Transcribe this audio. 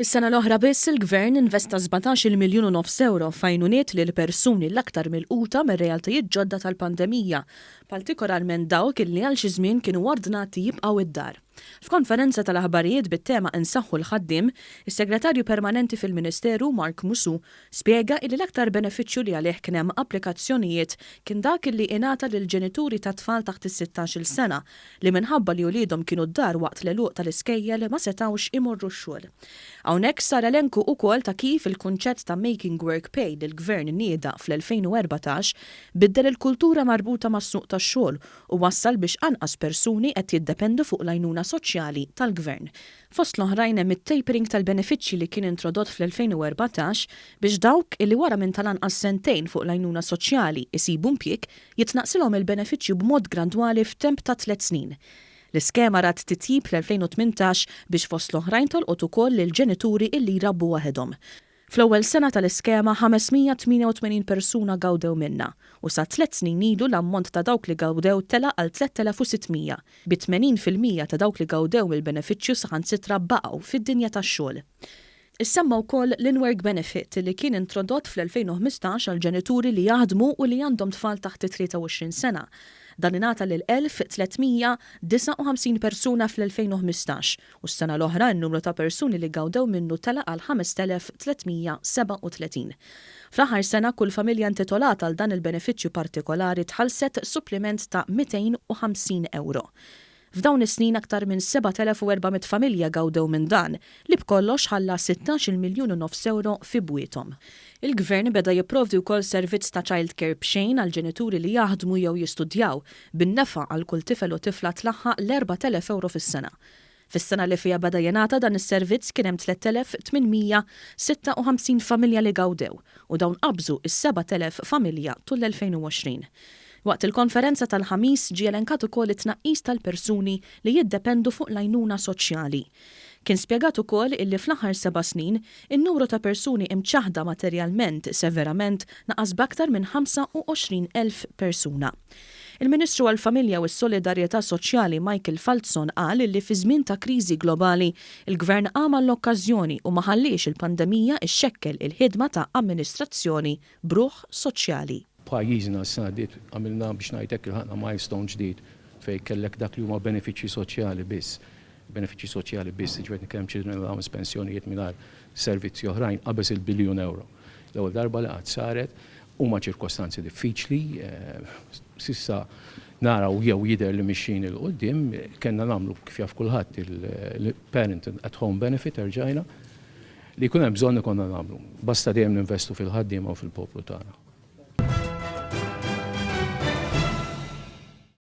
Is-sena l-oħra biss il-Gvern investa 17-il miljun u nofs ewro f'għajnuniet lil persuni l-aktar milquta mir-realtajiet ġodda tal-pandemija, partikolarment dawk illi għal xi żmien kienu ordnati jibqgħu id-dar. F'konferenza tal-aħbarijiet bit-tema Insaħħu l-ħaddiem, is-Segretarju Permanenti fil-Ministeru Mark Musù spjega illi l-aktar benefiċċju li għalih kien hemm applikazzjonijiet kien dak illi ingħata lill-ġenituri ta' tfal taħt is-sittax-il sena li minħabba li uliedhom kienu d-dar waqt l-għeluq tal-iskejjel ma setgħux imorru x-xogħol. Hawnhekk sar elenku ukoll ta' kif il-kunċett ta' Making Work Pay li l-Gvern nieda fl-2014 biddel il-kultura marbuta mas-suq tax-xogħol u wassal biex anqas persuni qed jiddependu fuq l-għajnuna soċjali tal-Gvern. Fost l-oħrajn hemm it-tapering tal-benefiċċji li kien introdott fl-2014 biex dawk li wara minn tal-anqas sentejn fuq l-għajnuna soċjali jsibu impjieg jitnaqqsilhom il-benefiċċju b'mod gradwali f'temp ta' tlett snin. L-iskema rat titjib fl-2018 biex fost l-oħrajn tolqot ukoll lill-ġenituri illi jrabbu waħedhom. Fl-ewwel sena tal-iskema 588 persuna gawdew minnha u sa tlett snin ilu l-ammont ta' dawk li gawdew tela' għal 3,600, bi 80% ta' dawk li gawdew mill-benefiċċju saħansitra baqgħu fid-dinja tax-xogħol. Issemma wkoll l-in-work benefit li kien introdott fl-2015 għal ġenituri li jaħdmu u li għandhom tfal taħt it-23 sena. Dan ingħata lil 1,359 persuna fl-2015 u s-sena l-oħra n-numru ta' persuni li gawdew minnu tela' għal 5,337. Fl-aħħar sena kull familja intitolata għal dan il-benefiċċju partikolari tħallset suppliment ta' 250 ewro. F'dawn is-snin aktar minn 7,400 familja gawdew minn dan, li b'kollox ħalla 16-il miljun u nofs ewro fi bwiethom. Il-Gvern beda jipprovdi wkoll servizz ta' child care b'xejn għal ġenituri li jaħdmu jew jistudjaw, bin-nefqa għal kull tifel u tifla tlaħħaq l-4,000 ewro fis-sena. Fis-sena li fiha beda jingħata dan is-servizz kien hemm 3,856 familja li gawdew u dawn qabżu s-7,000 familja tul l-2020. Waqt il-konferenza tal-Ħamis ġie elenkat ukoll it-tnaqqis tal-persuni li jiddependu fuq l-għajnuna soċjali. Kien spjegat ukoll illi fl-aħħar seba' snin, in-numru ta' persuni imċaħħda materjalment severament naqas b'aktar minn 25,000 persuna. Il-Ministru għall-Familja u s-Solidarjetà Soċjali Michael Falzon qal illi fi żmien ta' kriżi globali, il-Gvern qam għall-okkażjoni u ma ħalliex il-pandemija xxekkel il-ħidma ta' amministrazzjoni b'ruħ soċjali. Pajjiżna s-sena għaddiet għamilna biex ngħid hekk ilħaqna milestone ġdid fejn kellek dak li huma benefiċċji soċjali biss, benefiċċji soċjali biss, jiġifieri qed nitkellem children allowance, pensjonijiet mingħajr servizzi oħrajn, qabeż il-biljun ewro. L-ewwel darba li qatt saret, huma ċirkostanzi diffiċli, s'issa naraw jew jidher li mixjin 'il quddiem, kellna nagħmlu kif jaf kulħadd il-parent at home benefit erġajna, li jkun hemm bżonn ikollna nagħmlu. Basta dejjem ninvestu fil-ħaddiema u fil-poplu tagħna.